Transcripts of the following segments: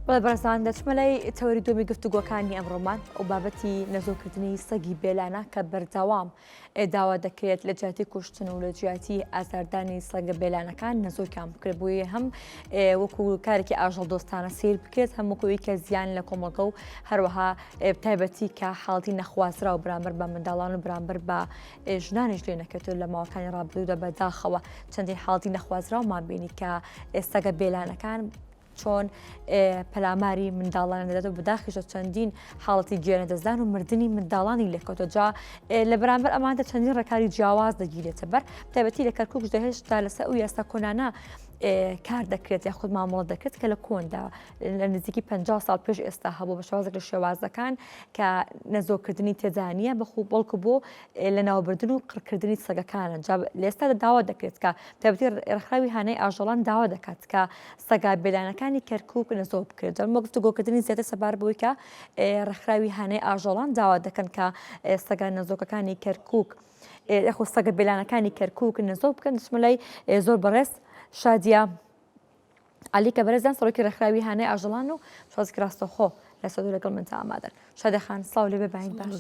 بەڵێ بەڕێزان دەچمە لای تەوەری دووەمی گفتوگۆکانی ئەمڕۆمان ئەو بابەتی نەزۆکردنی سەگی بێلانە کە بەردەوام داوا دەکرێت لە جیاتی کوشتن و لە جیاتی ئازاردانی سەگە بێلانەکان نەزۆکیان بکرێت بۆیە هەم وەکو کارێکی ئاژەڵ دۆستانە سیر بکرێت هەم وەکوی کە زیان لە کۆمەڵگە و هەروەها تایبەتی کە حاڵی نەخوازراو بەرامبەر بە منداڵان و بەرامبەر بە ژنانیش لێ نەکەوتووە لە ماوەکانی ڕابردوودا بەداخەوە چەندین حاڵەتی نەخوازراومان بینی کە سەگە بێلانەکان چۆن پەلاماری منداڵان دەدات و بەداخیشە چەندین حاڵەتی گیانەدەستدان و مردنی منداڵانی لێکەوتە جا لە بەرامبەر ئەماندا چەندین ڕێکاری جیاواز دەگیرێتە بەر تایبەتی لە کەرکک هێشتا لەسەر ئەو یاسا کۆنانە کار دەکرێت یاخود مامەڵە دەکرێت کە لە کۆندا لە نزیکی 50 ساڵ پێش ئێستا هەبوو بە شێوازێک لە شێوازەکان کە نەزۆکردنی تێدا نییە بەخو بەڵکو بۆ لەناوبردن و قڕکردنی سەگەکانە جا لە ئێستادا داوا دەکرێت کە تایبەتی ڕێکخراوی هانای ئاژەڵان داوا دەکات کە سەگا بێلانەکانی کەرکوک نەزۆک بکرێت جا بۆ گفتوگۆکردنی زیاتر سەبارەت بەوەی کە ڕێکخراوی هانای ئاژەڵان داوا دەکەن کە سەگا نەزۆکەکانی کەرکوک یاخود سەگە بێلانەکانی کەرکوک نەزۆک بکەن دەچمە لای زۆر بەڕێز شادیە عەلی کە بەرێزیان سەرۆکی ڕێکخراوی هانای ئاژەڵان و شازکی ڕاستەوخۆ لە سەدو لەگەڵ من تا ئامادەن. شادە خان سڵاو لێ بێ باین باش.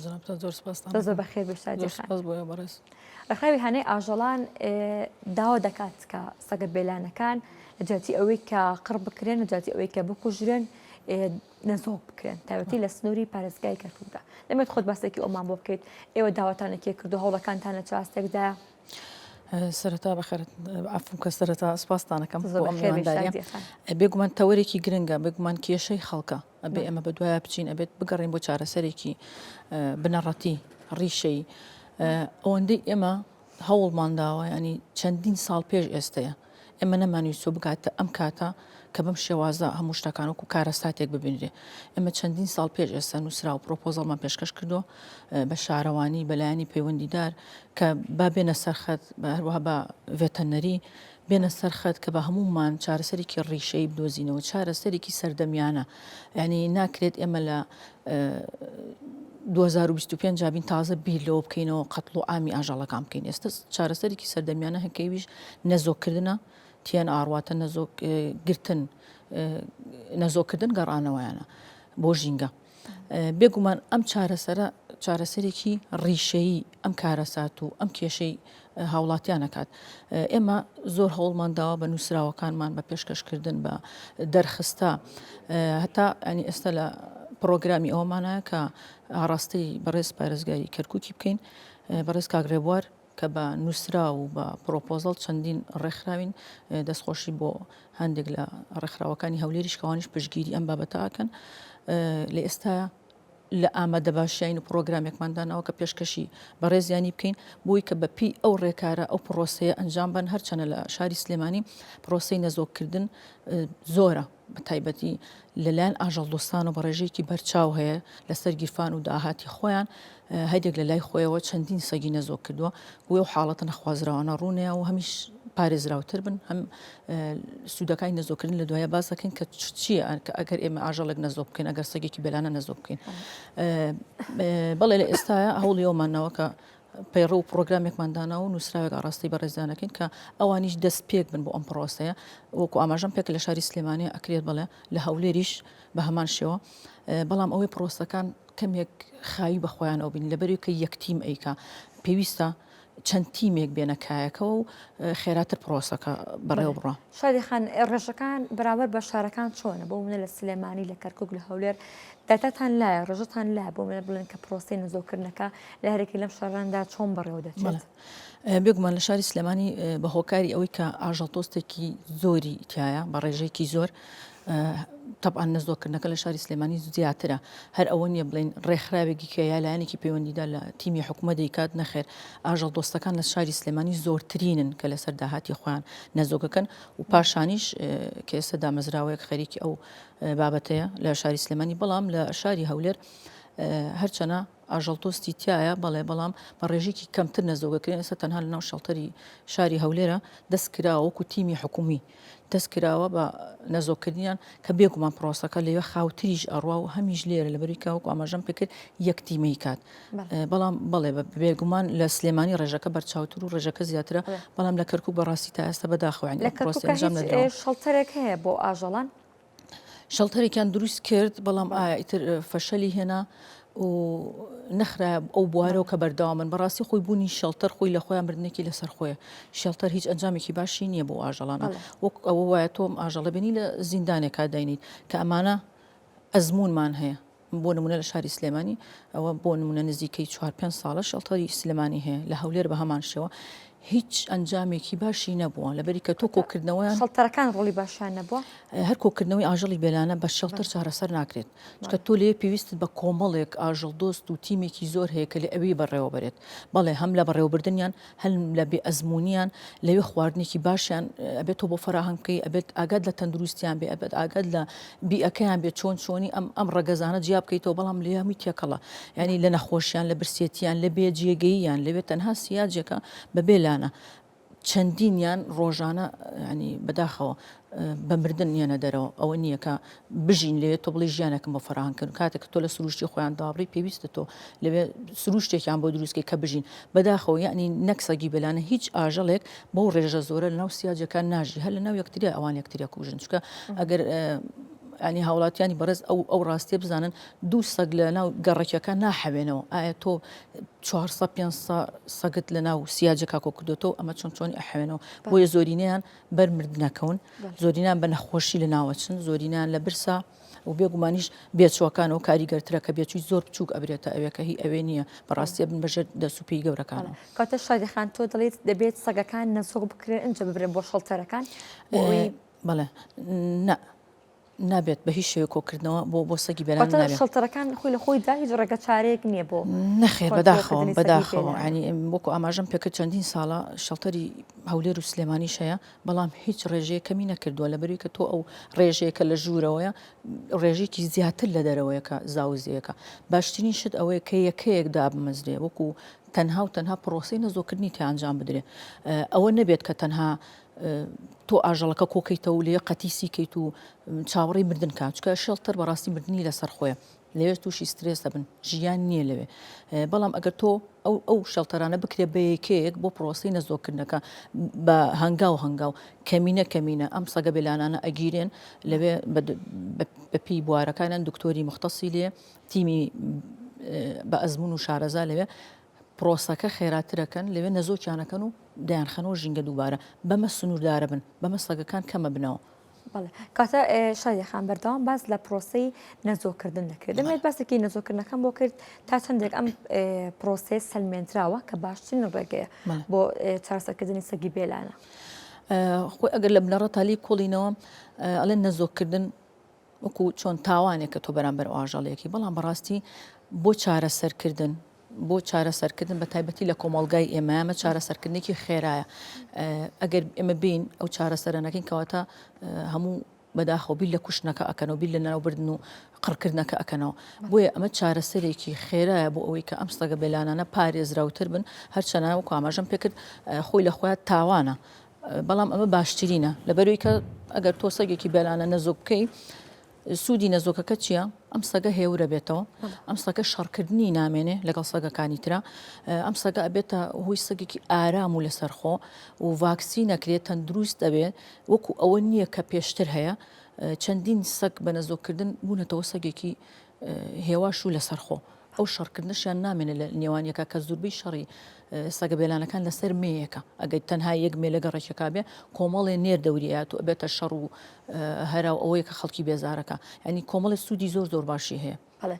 زۆر سپاستان. زۆر زۆر بەخێر بێ شادی خان. سپاس بۆ ئێوە بەڕێز. ڕێکخراوی هانای ئاژەڵان داوا دەکات کە سەگە بێلانەکان لە جیاتی ئەوەی کە قڕ بکرێن لە جیاتی ئەوەی کە بکوژرێن نەزۆک بکرێن تایبەتی لە سنووری پارێزگای کەرکووکدا. دەمێت خۆت باسێکی ئەومان بۆ بکەیت ئێوە داواتان لە کێ کردو هەوڵەکانتان لە چ ئاستێکدایە؟ سەرەتا بەخێر عەفوم کە سەرەتا سپاستانەکەم بۆ ئەم میوانداریە. بێگومان تەوەرێکی گرنگە بێگومان کێشەی خەڵکە ئەبێ ئێمە بە دوایە بچین ئەبێت بگەڕین بۆ چارەسەرێکی بنەڕەتی ڕیشەی ئەوەندەی ئێمە هەوڵمان داوە ینی چەندین ساڵ پێش ئێستەیە ئێمە نەمانویستوە بگاتە ئەم کاتە کە بەم شێوازە هەموو شتەکان وەکو کارەساتێک ببینرێ. ئێمە چەندین ساڵ پێش ئێستا نووسراو پرۆپۆزەڵمان پێشکەش کردووە بە شارەوانی بە لایەنی پەیوەندیدار کە با بێنە سەر خەت هەروەها بە ڤێتەنەری بێنە سەر خەت کە بە هەموومان چارەسەرێکی ڕیشەیی بدۆزینەوە چارەسەرێکی سەردەمیانە یعنی ناکرێت ئێمە لە 2025 جابین تازە بیر لەوە بکەینەوە قەتڵ و عامی ئاژەڵەکان بکەین ئێستا چارەسەرێکی سەردەمیانە هەکەویش نەزۆککردنە تیەن ئاڕواتە نەزۆک گرتن نەزۆکردن گەڕانەوەیانە بۆ ژینگە بێگومان ئەم چارەسەرە چارەسەرێکی ڕیشەیی ئەم کارەسات و ئەم کێشەی هاوڵاتیان ئەکات. ئێمە زۆر هەوڵمان داوە بە نووسراوەکانمان بە پێشکەشکردن بە دەرخستە هەتا ئەنی ئێستا لە پرۆگرامی ئەومانە کە ئاراستەی بەڕێز پارێزگاری کەرکوکی بکەین بەڕێز کاک ڕێبوار کە بە نووسراو و بە پرۆپۆزەڵ چەندین ڕێکخراوین دەستخۆشی بۆ هەندێک لە ڕێکخراوەکانی هەولێریش کەوانیش پشتگیری ئەم بابەتە ئەکەن لە ئێستا لە ئامادەباشیین و پڕۆگرامێکمان داناوە کە پێشکەشی بەڕێزیانی بکەین بۆی کە بە پێی ئەو ڕێکارە ئەو پرۆسەیە ئەنجام بن هەرچەنە لە شاری سلێمانی پرۆسەی نەزۆککردن زۆرە بە تایبەتی لەلایەن ئاژەڵدۆستان و بەڕێژەیەکی بەرچاو هەیە لەسەر گیرفان و داهاتی خۆیان هەریەک لە لای خۆیەوە چەندین سەگی نەزۆک کردووە بۆیە ئەو حاڵەتە نەخوازراوانە ڕوونەیە و هەمیش پارێزراوتر بن هەم سوودەکانی نەزۆکردن لە دوایە باس دەکەین کە چییە کە ئەگەر ئێمە ئاژەڵێک نەزۆک بکەین ئەگەر سەگێکی بێلانە نەزۆک بکەین بەڵێ لە ئێستاە هەوڵی ئەومانەوە کە پەیڕە و پرۆگرامێکمان دانا و نووسراوێک ئاڕاستەی بەڕێزیانەکەین کە ئەوانیش دەست پێک بن بۆ ئەم پرۆسەیە وەکو ئاماژەم پێک لە شاری سلێمانی ئەکرێت بڵێ لە هەولێریش بە هەمان شێوە بەڵام ئەوەی پرۆسەکان کەمێک خاوی بە خۆیانەوە بین لەبەرئەوەی کە یەک تیم ئەیکا پێویستە چەند تیمێک بێنە کایەکەوە و خێراتر پرۆسەکە بەڕێوە بڕا. شادی خان ڕێژەکان بەرامبەر بە شارەکان چۆنە بۆ منە لە سلێمانی لە کەرکک لە هەولێر داتاتان لایە ڕێژەتان لایە بۆ منە بڵێن کە پرۆسەی نەزۆکردنەکە لە هەرێکی لەم شاراندا چۆن بەڕێوە دەچێت؟ بێگومان لە شاری سلێمانی بە هۆکاری ئەوەی کە ئاژەڵدۆستێکی زۆری تایە بە ڕێژەیەکی زۆر تەبعەن نەزۆککردنەکە لە شاری سلێمانی زیاترە هەر ئەوە نییە بڵێن ڕێکخراوێکی کە یا لایەنێکی پەیوەندیدار لە تیمی حکوومەت دەیکات نەخێر ئاژەڵ دۆستەکان لە شاری سلێمانی زۆرترینن کە لەسەر داهاتی خۆیان نەزۆکەکەن و پاشانیش کە ئێستا دامەزراوەیەک خەریکی ئەو بابەتەیە لە شاری سلێمانی بەڵام لە شاری هەولێر هەرچەنە ئاژەڵدۆستی تیایە بەڵێ بەڵام بە ڕێژەیەکی کەمتر نەزۆکەکرێن ئێستا تەنها لەناو شەڵتەری شاری هەولێرە دەست کراوە وەکو تیمی حکومی دەست کراوە بە نەزۆکردنیان کە بێگومان پرۆسەکە لەوێ خاوتریش ئەڕوا و هەمیش لێرە لەبەری کە وەکو ئاماژەم پێکرد یەک تیمەی کات بەڵام بەڵێ بێگومان لە سلێمانی ڕێژەکە بەرچاوتر و ڕێژەکە زیاترە بەڵام لە کەرکوک بەڕاستی تا ئێستا بەداخەوە لە کەرکوک shelter ێک هەیە بۆ ئاژەڵان؟ shelter ێکیان دروست کرد بەڵام ئایا ئیتر فەشەلی هێنا و نەخرا ئەو بوارەوە کە بەردەوامن بەڕاستی خۆی بوونی shelter خۆی لە خۆیان مردنێکی لەسەر خۆیە shelter هیچ ئەنجامێکی باشی نییە بۆ ئاژەڵانە وەک ئەوە وایە تۆم ئاژەڵە بینی لە زیندانێکا داینیت کە ئەمانە ئەزمونمان هەیە بۆ نمونە لە شاری سلێمانی ئەوە بۆ نمونە نزیکەی چوار پێنج ساڵە shelter ی سلێمانی هەیە لە هەولێر بە هەمان شێوە هیچ ئەنجامێکی باشی نەبووە لەبەری کە تۆ کۆکردنەوەیان shelter ەکان ڕۆڵی باشیان نەبووە؟ هەر کۆکردنەوەی ئاژەڵی بێلانە بە shelter چارەسەر ناکرێت چونکە تۆ لێ پێویستت بە کۆمەڵێک ئاژەڵ دۆست و تیمێکی زۆر هەیە کە لە ئەوی بەڕێوەبەرێت بەڵێ هەم لە بەڕێوەبردنیان هەم لە بێ ئەزموونیان لەوێ خواردنێکی باشیان ئەبێت تۆ بۆ فەراهەم بکەی ئەبێت ئاگات لە تەندروستیان بێ ئەبێت ئاگات لە بیئەکەیان بێت چۆن چۆنی ئەم ئەم ڕەگەزانە جیا بکەیتەوە بەڵام لێ هەمووی تێکەڵە یعنی لە نەخۆشیان لە برسێتیان لە بێ جێگەییان لەوێ تەنها سیاجێکە بەبێ لانە چەندینیان ڕۆژانە ینی بەداخەوە بە مردن یەنە دەرەوە ئەوە نییە کە بژین لەوێ تۆ بڵێی ژیانێکم بۆ فەراهەم کردن کاتێک کە تۆ لە سروشتی خۆیان دابڕی پێویستە تۆ لەوێ سروشتێکیان بۆ دروستکەی کە بژین بەداخەوە یعنی نەک سەگی بێلانە هیچ ئاژەڵێک بەو ڕێژە زۆرە لەناو سیاجەکان ناژی هەر لەناو یەکتریا ئەوان یەکتریا کوژن چونکە ئەگەر ینی هاوڵاتیانی بەڕێز ئەو ئەو ڕاستیە بزانن دوو سەگ لە ناو گەڕەکەکان ناحەوێنەوە ئایا تۆ 400 500 سەگت لە ناو سیاجەکە کۆ کردوێتەوە ئەمە چۆن چۆنی ئەحەوێنەوە بۆیە زۆرینەیان بەر مردنەکەون زۆرینان بە نەخۆشی لە ناوەچن زۆرینان لە برسا و بێگومانیش بێچوەکانەوە کاریگەرترە کە بێچووی زۆر بچووک ئەبرێتە ئەوێ کە هی ئەوێ نییە بەڕاستیە بن بەژێر دەست و پێی گەورەکانەوە. کەواتە شادی خان تۆ دەڵێیت دەبێت سەگەکان نەزۆک بکرێن ئینجا ببرێن بۆ shelter ەکان بۆ ئەوەی بەڵێ نا نابێت بە هیچ شێوەیەک کۆکردنەوە بۆ بۆ سەگی بێلانە واتە نابێت. shelter ەکان خۆی لە خۆیدا هیچ ڕێگە چارەیەک نییە بۆ نەخێر بەداخەوە کۆنترۆڵکردنی سەگی بەداخەوە بێلانە. یانی وەکو ئاماژەم پێکرد چەندین ساڵە shelter ی هەولێر و سلێمانیش هەیە بەڵام هیچ ڕێژەیەک کەمی نەکردووە لەبەروی کە تۆ ئەو ڕێژەیە کە لە ژوورەوەیە ڕێژەیەکی زیاتر لە دەرەوەیە کە زاوزێیەکە باشترین شت ئەوەیە کە یەکەیەک دابمەزرێ وەکو تەنها و تەنها پرۆسەی نەزۆکردنی تیا ئەنجام بدرێ ئەوە نەبێت کە تەنها تۆ ئاژەڵەکە کۆکەیتەوە و لێ قەتیسی کەیت و چاوەڕێی مردن کا چکە shelter بەڕاستی مردنی لەسەر خۆیە لەوێ تووشی سترێس دەبن ژیان نییە لەوێ بەڵام ئەگەر تۆ ئەو ئەو shelter انە بکرێت بە یەکەیەک بۆ پرۆسەی نەزۆکردنەکە بە هەنگاو هەنگاو کەمینە کەمینە ئەم سەگە بێلانانە ئەگیرێن لەوێ بە پێی بوارەکانیان دکتۆری مختصی لێ تیمی بە ئەزمون و شارەزا لەوێ پرۆسەکە خێراترەکەن لەوێ نەزۆکیانەکەن و دەیانخەنەوە ژینگە دووبارە بەمە سنووردارە بن بەمە سەگەکان کەمە بنەوە. بەڵێ کاتە شادی خان بەردەوام باس لە پرۆسەی نەزۆکردن دەکرێت دەمێت باسێکی نەزۆکردنەکەم بۆ کرد تا چەندێک ئەم پرۆسەیە سەلمێنراوە کە باشترین ڕێگەیە بۆ چارەسەرکردنی سەگی بێلانە. خۆی ئەگەر لە بنەڕەتا لێی کۆڵینەوە ئەڵێن نەزۆکردن وەکو چۆن تاوانێکە تۆ بەرامبەر ئاژەڵێکی بەڵام بەڕاستی بۆ چارەسەرکردن بۆ چارەسەرکردن بە تایبەتی لە کۆمەڵگای ئێمە ئەمە چارەسەرکردنێکی خێرایە ئەگەر ئێمە بین ئەو چارەسەرە نەکەین کەواتە هەموو بەداخەوە بیر لە کوشتنەکە ئەکەنەوە بیر لە ناوبردن و قڕکردنەکە ئەکەنەوە بۆیە ئەمە چارەسەرێکی خێرایە بۆ ئەوەی کە ئەم سەگە بێلانانە پارێزراوتر بن هەرچەنە وەکو ئاماژەم پێکرد خۆی لە خۆیان تاوانە بەڵام ئەمە باشترینە لەبەرەوەی کە ئەگەر تۆ سەگێکی بێلانە نەزۆک بکەی سوودی نەزۆکەکە چییە؟ ئەم سەگە هێورە بێتەوە، ئەم سەگە شەڕکردنی نامێنێ لەگەڵ سەگەکانی ترا، ئەم سەگە ئەبێتە هۆی سەگێکی ئارام و لەسەرخۆ و ڤاکسین ئەکرێت تەندروست ئەبێ وەکو ئەوە نییە کە پێشتر هەیە چەندین سەگ بە نەزۆککردن بوونەتەوە سەگێکی هێواش و لەسەرخۆ. ئەو شەڕکردنەشیان نامێنێ لە نێوان یەکا کە زوربەی شەڕی سەگە بێلانەکان لەسەر مێیەکە ئەگەر تەنها یەک مێ لە گەڕەکێکا بێ کۆمەڵێ نێر دەوری ئەیات و ئەبێتە شەڕ و هەرا و ئەوەیە کە خەڵکی بێزارەکە یعنی کۆمەڵێ سوودی زۆر زۆر باشی هەیە. بەڵێ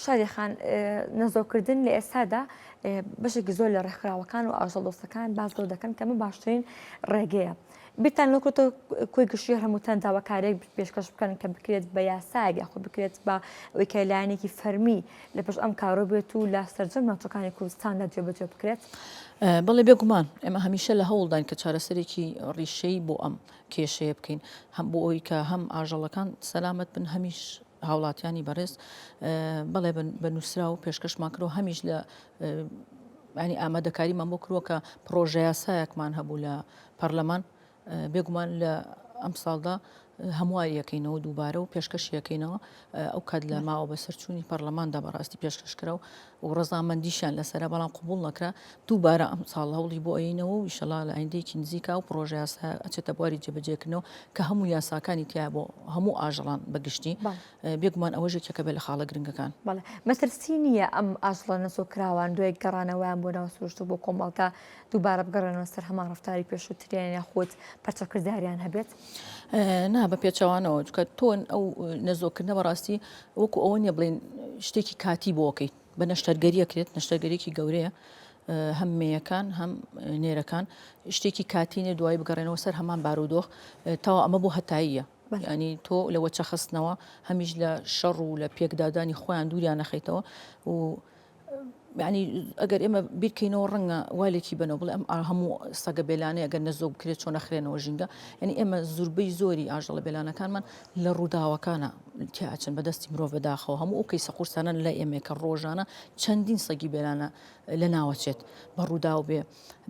شادی خان نەزۆکردن لە ئێستادا بەشێکی زۆر لە ڕێکخراوەکان و ئاژەڵدۆستەکان باس لەوە دەکەن کە ئەمە باشترین ڕێگەیە. بیرتان لەوە کردۆتەوە کۆی گشتی هەمووتان داواکارییەک پێشکەش بکەن کە بکرێت بە یاسایەک یاخود بکرێت بە ئەوەی کە لایەنێکی فەرمی لە پشت ئەم کارۆ بێت و لە سەرجەم ناوچەکانی کوردستاندا جێبەجێ بکرێت؟ بەڵێ بێگومان ئێمە هەمیشە لە هەوڵداین کە چارەسەرێکی ڕیشەیی بۆ ئەم کێشەیە بکەین هەم بۆ ئەوەی کە هەم ئاژەڵەکان سەلامەت بن هەمیش هاوڵاتیانی بەڕێز بەڵێ بە نووسراو پێشکەشمان کردو هەمیش لە ینی ئامادەکاریمان بۆ کردووە کە پڕۆژەیاسایەکمان هەبوو لە پەرلەمان بێگومان لە ئەمساڵدا. هەمواری ئەکەینەوە دووبارە و پێشکەشی ئەکەینەوە ئەو کات لە ماوە بەسەرچوونی پەرلەماندا بەڕاستی پێشکەش کرا و و ڕەزامەندیشیان لەسەرە بەڵام قبوڵ نەکرا دووبارە ئەم ساڵ هەوڵی بۆ ئەینەوە و ئیشەڵا لە ئایندەیەکی نزیکا و پڕۆژە یاسا ئەچێتە بواری جێبەجێکردنەوە کە هەموو یاساکانی تیا بۆ هەموو ئاژەڵان بەگشتی بێگومان ئەوەش یەکێکە بێ لە خاڵە گرنگەکان. بەڵێ مەترسی نییە ئەم ئاژەڵە نەزۆککراوان دوای گەڕانەوەیان بۆ ناو سروشت و بۆ کۆمەڵگا دووبارە بگەڕێنەوە سەر هەمان ڕەفتاری پێشووتریان یاخود پەرچەکرداریان هەبێت؟ نا بە پێچەوانەوە چونکە تۆ ئەو نەزۆککردنە بەڕاستی وەکو ئەوە نییە بڵێین شتێکی کاتی بۆ ئەکەیت بە نەشتەرگەری ئەکرێت نەشتەرگەریی گەورەیە هەم مێیەکان هەم نێرەکان شتێکی کاتی نیە دوایی بگەڕێنەوە سەر هەمان بارودۆخ تەوا ئەمە بۆ هەتاییە ینی تۆ لە وەچەخستنەوە هەمیش لە شەڕ و لە پێکدادانی خۆیان دووریان نەخەیتەوە و یانی ئەگەر ئێمە بیرکەینەوە ڕەنگە والێکی بنەوە بڵێ ئەم هەموو سەگە بێلانەیە ئەگەر نەزۆک بکرێت چۆن نەخرێنەوە ژینگە یعنی ئێمە زوربەی زۆری ئاژەڵە بێلانەکانمان لە ڕووداوەکانە تیاچن بەدەستی مرۆڤ بەداخەوە هەموو ئەو کەیسە قورسانە لە ئێمە کە ڕۆژانە چەندین سەگی بێلانە لە ناوەچێت بە ڕووداو بێ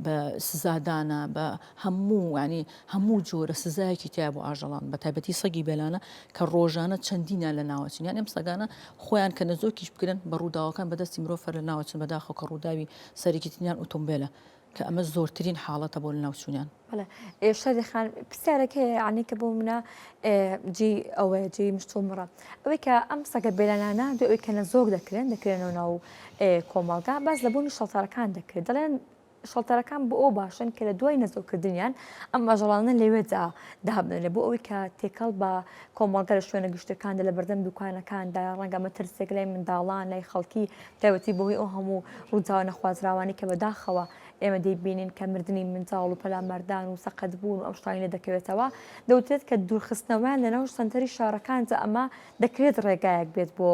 بە سزادانە بە هەموو ینی هەموو جۆرە سزایەکی تیا بۆ ئاژەڵان بە تایبەتی سەگی بێلانە کە ڕۆژانە چەندینیان لە ناوەچن یان ئەم سەگانە خۆیان کە نەزۆکیش بکرن بە ڕووداوەکان بەدەستی مرۆڤ فەر لە ناوەچن بەداخەوە کە ڕووداوی سەرەکیتریان ئۆتۆمبێلە کە ئەمە زۆرترین حاڵەتە بۆ لەناوچوونیان. بەڵێ شادی خان پرسیارێک هەیە یعنی کە بۆ منە جێی ئەوەیە جێی مشتومڕە ئەوەی کە ئەم سەگە بێلانانە دوای ئەوەی کە نەزۆک دەکرێن دەکرێنەوە ناو کۆمەڵگا باس لە بوونی shelter ەکان دەکرێت دەڵێن shelter ەکان بۆ ئەو باشن کە لە دوای نەزۆکردنیان ئەم ئاژەڵانە لەوێدا دابنرێ بۆ ئەوەی کە تێکەڵ بە کۆمەڵگە لە شوێنە گشتەکاندا لە بەردەم دوکانەکاندا ڕەنگە مەترسێک لای منداڵان لای خەڵکی تایبەتی بەهۆی ئەو هەموو ڕووداوە نەخوازراوانەی کە بەداخەوە ئێمە دەیبینین کە مردنی منداڵ و پەلاماردان و سەقەتبوون و ئەم شتانی لێ دەکەوێتەوە، دەوترێت کە دوورخستنەوەیان لەناو سەنتەری شارەکاندا ئەمە دەکرێت ڕێگایەک بێت بۆ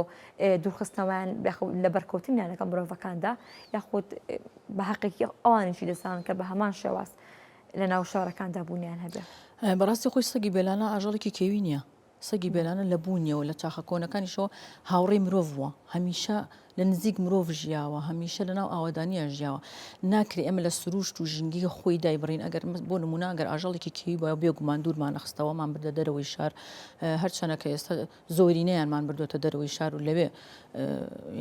دوورخستنەوەیان لە بەرکەوتنیان لەگەڵ مرۆڤەکاندا یاخود بە هەقێکی ئەوانیشی دەزانن کە بە هەمان شێواز لەناو شارەکاندا بوونیان هەبێ. بەڕاستی خۆی سەگی بێلانە ئاژەڵێکی کێوی نییە. سەگی بێلانە لە بوونیەوە لە چاخە کۆنەکانیشەوە هاوڕێی مرۆڤ بووە، هەمیشە لە نزیک مرۆڤ ژیاوە، هەمیشە لە ناو ئاوەدانییا ژیاوە. ناکرێ ئێمە لە سرووشت و ژینگەی خۆی دایبڕین، ئەگەر بۆ نموونە ئەگەر ئاژەڵێکی کێوی بوایە بێگومان دوورمان ئەخستەوە، مان بردە دەرەوەی شار، هەرچەنە کە ئێستا زۆرینەیانمان بردۆتە دەرەوەی شار و لەوێ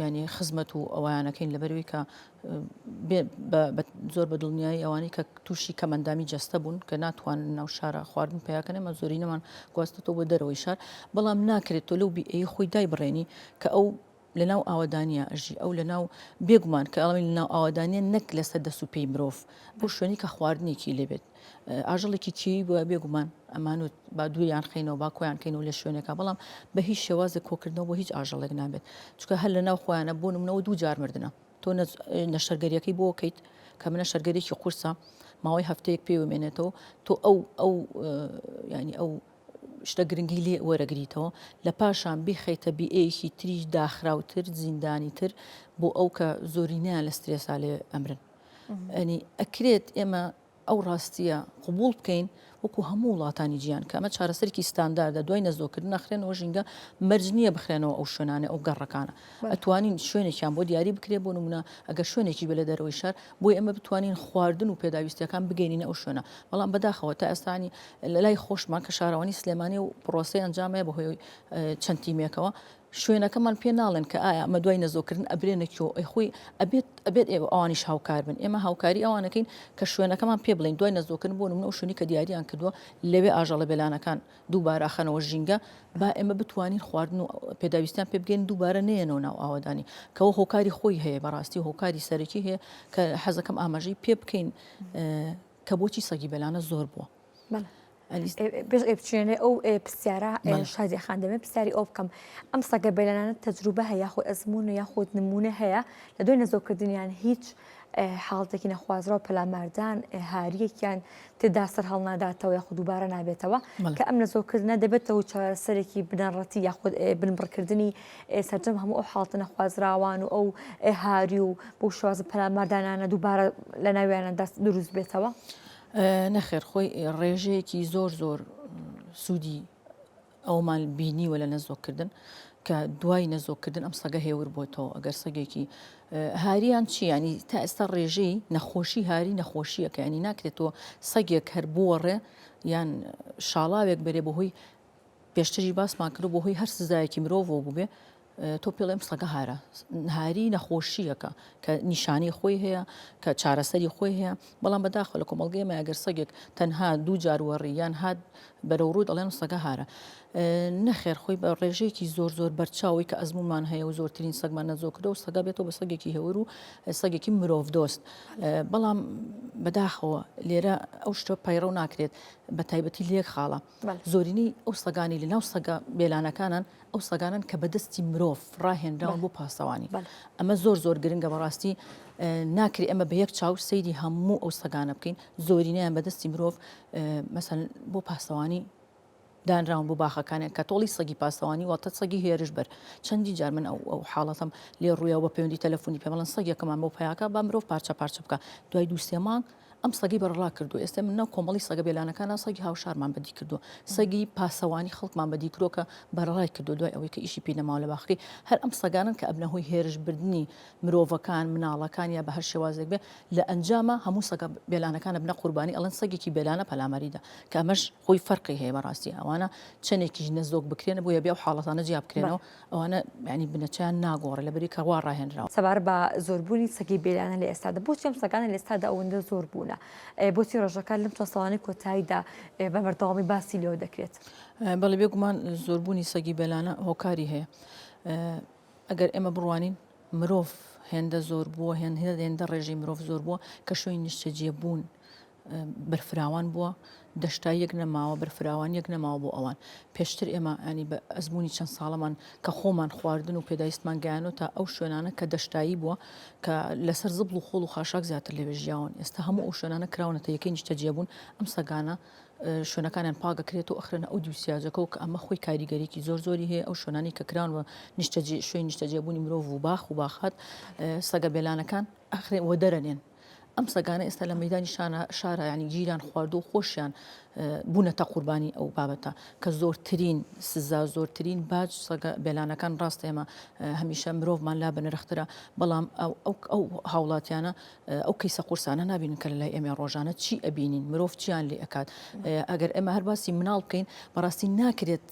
یانی خزمەت و ئەوەیانەکەین لەبەرئەوەی کە زۆر بە دڵنیایی ئەوانەی کە تووشی کەمەندامی جەستە بوون کە ناتوانن ناو شارە خواردن پیاکەن ئەمە زۆرینەمان گواستەوە بۆ دەرەوەی شار بەڵام ناکرێت تۆ لەو بیئەی خۆی دایبڕێنی کە ئەو لە ناو ئاوەدانیە ئەژی ئەو لە ناو بێگومان کە ئەڵێن لە ناو ئاوەدانیە نەک لەسەر دەست و پێی مرۆڤ بۆ شوێنی کە خواردنێکی لێبێت ئاژەڵێکی کێوی بووە بێگومان ئەمانوت با دووریان خەینەوە با کۆیان کەینەوە لە شوێنێکا بەڵام بە هیچ شێوازێک کۆکردنەوە بۆ هیچ ئاژەڵێک نابێت چونکە هەر لە ناو خۆیانە بۆ نمونەوە دوو جار مردنە تۆ نەشتەرگەریەکەی بۆ کەیت کە منە شەرگەرێکی قورسە ماوەی هەفتەیەک پێوە مێنێتەوە تۆ ئەو ئەو ینی ئەو شتە گرنگی لێ وەرەگریتەوە لە پاشان بیخەیتە بیئەیەکی تریش داخراوتر زیندانی تر بۆ ئەو کە زۆرینەیان لە سترێسا لێ ئەمرن ئەنی ئەکرێت ئێمە ئەو ڕاستیە قبوڵ بکەین وەکو هەموو وڵاتانی جیهان کە ئەمە چارەسەرێکی ستانداردە دوای نەزۆکردن نەخرێنەوە ژینگە مەرج نییە بخرێنەوە ئەو شوێنانە ئەو گەڕەکانە ئەتوانین شوێنێکیان بۆ دیاری بکرێ بۆ نمونە ئەگەر شوێنێکی بێ لە دەرەوەی شار بۆی ئەمە بتوانین خواردن و پێداویستیەکان بگەینینە ئەو شوێنە بەڵام بەداخەوە تا ئێستانی لە لای خۆشمان کە شارەوانی سلێمانی و پرۆسەی ئەنجامەیە بەهۆی چەند تیمێکەوە شوێنەکەمان پێ ناڵێن کە ئایا ئەمە دوای نەزۆکردن ئەبرێنە کوێ ئەی خۆی ئەبێت ئەبێت ئێوە ئەوانیش هاوکار بن ئێمە هاوکاری ئەوانەکەین کە شوێنەکەمان پێ بڵێن دوای نەزۆکردن بۆ نمونە ئەو شوێنی کە دیاریان کردووە لەوێ ئاژەڵە بێلانەکان دووبارە ئەخەنەوە ژینگە با ئێمە بتوانین خواردن و پێداویستیان پێ بگەین دووبارە نەیەنەوە ناو ئاوەدانی کەەوە هۆکاری خۆی هەیە بەڕاستی هۆکاری سەرەکی هەیە کە حەزەکەم ئاماژەی پێ بکەین کە بۆچی سەگی بێلانە زۆر بووە. پێش ئەوەی بچینە ئەو پرسیارە شادی خان دەمێ پرسیاری ئەو بکەم ئەم سەگە بێلانە تەجروبە هەیە یاخود ئەزمون و یاخود نمونە هەیە لە دوای نەزۆکردنیان هیچ حاڵەتێکی نەخوازراو پەلاماردان هاریەکیان تێدا سەر هەڵناداتەوە یاخود دووبارە نابێتەوە کە ئەم نەزۆکردنە دەبێتەوە چارەسەرێکی بنەڕەتی یاخود بنبڕکردنی سەرجەم هەموو ئەو حاڵەتە نەخوازراوان و ئەو هاری و بەو شێوازە پەلاماردانانە دووبارە لە ناویانە دەست دروست بێتەوە؟ نەخێر خۆی ڕێژەیەکی زۆر زۆر سوودی ئەومان بینیوە لە نەزۆکردن کە دوای نەزۆکردن ئەم سەگە هێور بۆتەوە ئەگەر سەگێکی هاریان چی ینی تا ئێستا ڕێژەی نەخۆشی هاری نەخۆشیەکە ینی ناکرێتەوە سەگێک هەر بووەڕێ یان شاڵاوێک بەرێ بەهۆی. پێشتریش باسمان کرد بۆ هۆی هەر سزایەکی مرۆڤەوە بووبێ تۆ پێڵێم سەگە هارە هاری نەخۆشیەکە کە نیشانەی خۆی هەیە کە چارەسەری خۆی هەیە بەڵام بەداخەوە لە کۆمەڵگەی ئێمە ئەگەر سەگێک تەنها دوو جار وەڕی یان هات بەرەو ڕوو دەڵێن سەگە هارە نەخێر خۆی بە ڕێژەیەکی زۆر زۆر بەرچاوی کە ئەزمونمان هەیە و زۆرترین سەگمان نەزۆ کردو و سەگە بێتەوە بە سەگێکی هێور و سەگێکی مرۆڤ دۆست بەڵام بەداخەوە لێرە ئەو شتە پەیڕەو ناکرێت بە تایبەتی لێک خاڵە زۆرینەی ئەو سەگانی لە ناو سەگە بێلانەکانن ئەو سەگانەن کە بەدەستی مرۆڤ ڕاهێنراون بۆ پاسەوانی ئەمە زۆر زۆر گرنگە بەڕاستی ناکری ئەمە بە یەک چاو سەیری هەموو ئەو سەگانە بکەین زۆرینەیان بەدەستی مرۆڤ مەسەن بۆ پاسەوانی دانراون بۆ باخەکانیان کە تۆڵی سەگی پاسەوانی واتە سەگی هێرش بەر چەندی جار من ئەو ئەو حاڵەتم لێ ڕوویەوە بە پەیوەندی تەلەفۆنی پێمەڵەن سەگێکمان بۆ پیاکە با مرۆڤ پارچە پارچە بکە دوای دووسێ مانگ ئەم سەگەی بەرەڵا کردووە، ئێستا من ناو کۆمەڵی سەگە بێلانەکانا سەگی هاوشارمان بەدی کردووە، سەگی پاسەوانی خەڵکمان بەدی کردووە کە بەرەڵای کردووە دوای ئەوەی کە ئیشی پێی نەماوە لە باخەکەی، هەر ئەم سەگانەن کە ئەبنە هۆی هێرش بردنی مرۆڤەکان، مناڵەکان یا بە هەر شێوازێک بێ، لە ئەنجاما هەموو سەگە بێلانەکان ئەبنە قوربانی، ئەڵێن سەگێکی بێلانە پەلاماری دا، کە ئەمەش خۆی فەرقی هەیە بەڕاستی ئەوانە چەنێکیش نەزۆک بکرێن بۆیە بێ ئەو حاڵەتانە جیا بکرێنەوە. ئەوانە یانی بنەچەیان ناگۆڕێ لەبەری کە وا ڕاهێنراون. سەبارەت بە زۆربوونی سەگی بێلانە لە ئێستادا، بۆچی ئەم سەگانە لە ئێستادا ئەوەندە زۆر بوونە؟ بۆچی ڕێژەکە لەم چەند ساڵانەی کۆتاییدا بە بەردەوامی باسی لێوە دەکرێت؟ بەڵێ بێگومان زۆربوونی سەگی بێلانە هۆکاری هەیە. ئەگەر ئێمە بڕوانین مرۆڤ هێندە زۆر بووە، هێندە ڕێژەی مرۆڤ زۆر بووە کە شوێنی نیشتەجێبوون بەرفراوان بووە، دەشتاییەک نەماوە، بەرفراوانییەک نەماوە بۆ ئەوان. پێشتر ئێمە یانی بە ئەزموونی چەند ساڵەمان کە خۆمان خواردن و پێداویستمان گەیاندۆتە ئەو شوێنانە کە دەشتایی بووە کە لەسەر زبڵ و خۆڵ و خاشاک زیاتر لەوێ ژیاون. ئێستا هەموو ئەو شوێنانە کراونەتە یەکەی نیشتەجێبوون، ئەم سەگانە شوێنەکانیان پاک ئەکرێتەوە ئەخرێنە ئەو دیو سیاجەکەوە کە ئەمە خۆی کاریگەریی زۆر زۆری هەیە ئەو شوێنانەی کە کراون بە نیشتەجێ شوێنی نیشتەجێبوونی مرۆڤ و باخ و باخات سەگە بێلانەکان ئەخرێن وەدەرەنێن. ئەم سەگانە ئێستا لە مەیدانی شانە شارە یانی گیریان خواردووە و خۆشیان بوونەتە قوربانی ئەو بابەتە کە زۆرترین سزا زۆرترین باج سەگە بێلانەکان ڕاستە ئێمە هەمیشە مرۆڤمان لا بەنرخترە بەڵام ئەو ئەو هاوڵاتیانە ئەو کەیسە قورسانە نابینن کە لە لای ئێمە ڕۆژانە چی ئەبینین مرۆڤ چیان لێ ئەکات ئەگەر ئێمە هەر باسی مناڵ بکەین بەڕاستی ناکرێت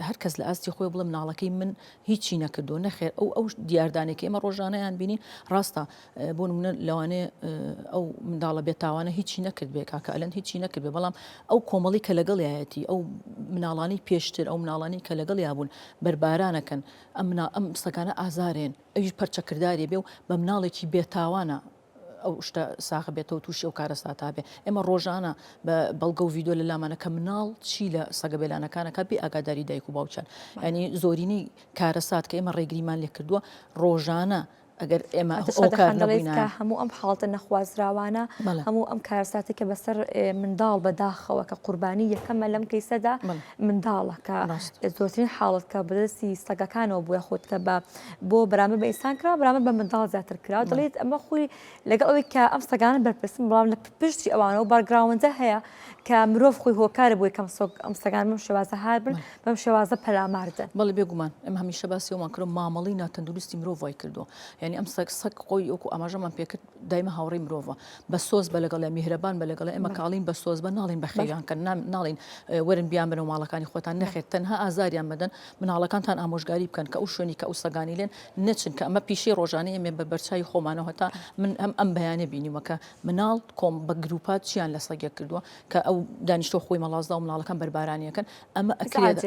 هەر کەس لە ئاستی خۆی بڵێ مناڵەکەی من هیچی نەکردووە نەخێر ئەو ئەو دیاردانێک ئێمە ڕۆژانەیان بینین ڕاستە بۆ نمونە لەوانەیە ئەو منداڵە بێتاوانە هیچی نەکردبێ کاکە ئەلەند هیچی نەکردبێ بەڵام ئەو کۆمەڵی کە لەگەڵیایەتی ئەو مناڵانی پێشتر ئەو مناڵانی کە لەگەڵیا بوون بەربارانەکەن ئەم ئەم سەگانە ئازارێن ئەویش پەرچەکردارێ بێ و بە مناڵێکی بێتاوانە ئەو شتە ساغ بێتەوە تووشی ئەو کارەساتە بێ ئێمە ڕۆژانە بە بەڵگە و ڤیدیۆ لە لامانە کە مناڵ چی لە سەگە بێلانەکانەکە بێ ئاگاداری دایک و باوکیان ینی زۆرینەی کارەسات کە ئێمە ڕێگریمان لێ کردووە ڕۆژانە ئەگەر ئێمە هۆکار نەبووینایە. هەموو ئەم حاڵەتە نەخوازراوانە، هەموو ئەم کارەساتەی کە بەسەر منداڵ بەداخەوە کە قوربانی یەکەمە لەم کەیسەدا منداڵە کە زۆرترین حاڵەت کە بەدەستی سەگەکانەوە بووە خۆت کە بە بۆ بەرامبەر بە ئینسان کرا بەرامبەر بە منداڵ زیاتر کرا دەڵێت ئەمە خۆی لەگەڵ ئەوەی کە ئەم سەگانە بەرپرسن بەڵام لە پشتی ئەوانەوە background ە هەیە کە مرۆڤ خۆی هۆکارە بۆی کەم سۆک ئەم سەگان بەم شێوازە هار بن بەم شێوازە پەلامار دەن. بەڵێ بێگومان ئێمە هەمیشە باسی ئەومان کردوە مامەڵەی ناتەندروستی مرۆڤ وای کردوە یانی ئەم سەگ سەگ خۆی وەکو ئاماژەمان پێکرد دایمە هاوڕێی مرۆڤە بە سۆز بە لەگەڵیا میهرەبان بە لەگەڵیا ئێمە کاڵین بە سۆز بە ناڵین بەخێویان کەن ناڵین وەرن بیانبەنەوە ماڵەکانی خۆتان نەخێر تەنها ئازاریان مەدەن مناڵەکانتان ئامۆژگاری بکەن کە ئەو شوێنی کە ئەو سەگانی لێن نەچن کە ئەمە پیشەی ڕۆژانەی ئێمە بە بەرچاوی خۆمانەوە هەتا من ئەم ئەم بەیانە بینیومە کە مناڵ کۆم بە گروپات چیان لە سەگێک کردووە کە ئەو دانیشتووە خۆی مەڵازدا و مناڵەکان بەربارانیەکەن ئەمە ئەکرێت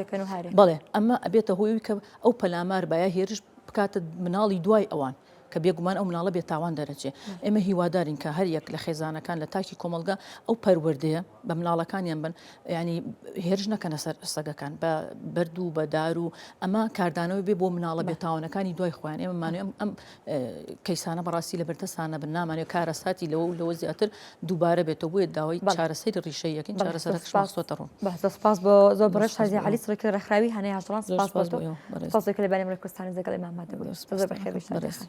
بەڵێ ئەمە ئەبێتە هۆی کە ئەو پەلامار باە هێرش بکاتە مناڵی دوای ئەوان کە بێگومان ئەو مناڵە بێتاوان دەرەچێ ئێمە هیوادارین کە هەر یەک لە خێزانەکان لە تاکی کۆمەڵگا ئەو پەروەردەیە بە مناڵەکانیان بن ینی هێرش نەکەنە سەر سەگەکان بە بەرد و بە دار و ئەمە کاردانەوەی بێ بۆ مناڵە بێتاوانەکانی دوای خۆیان ئێمە مانوێ ئەم ئەم کەیسانە بەڕاستی لە بەردەستان نەبن نامانەوێت کارەساتی لەوە و لەوە زیاتر دووبارە بێتەوە بۆیە داوای چارەسەری ڕیشەییەکەین چارەسەرەکەشمان خستۆتە ڕوو. بەڵێ سپاس بۆ زۆر بەڕێز شازیە عەلی سەرۆکی ڕێکخراوی هانای ئاژەڵان سپاس بۆ تۆ سپاس کە لە بەرنامەی کوردستانی لەگەڵ ئێمە ئامادە بووی زۆر بەخێر بێی شازیە خان.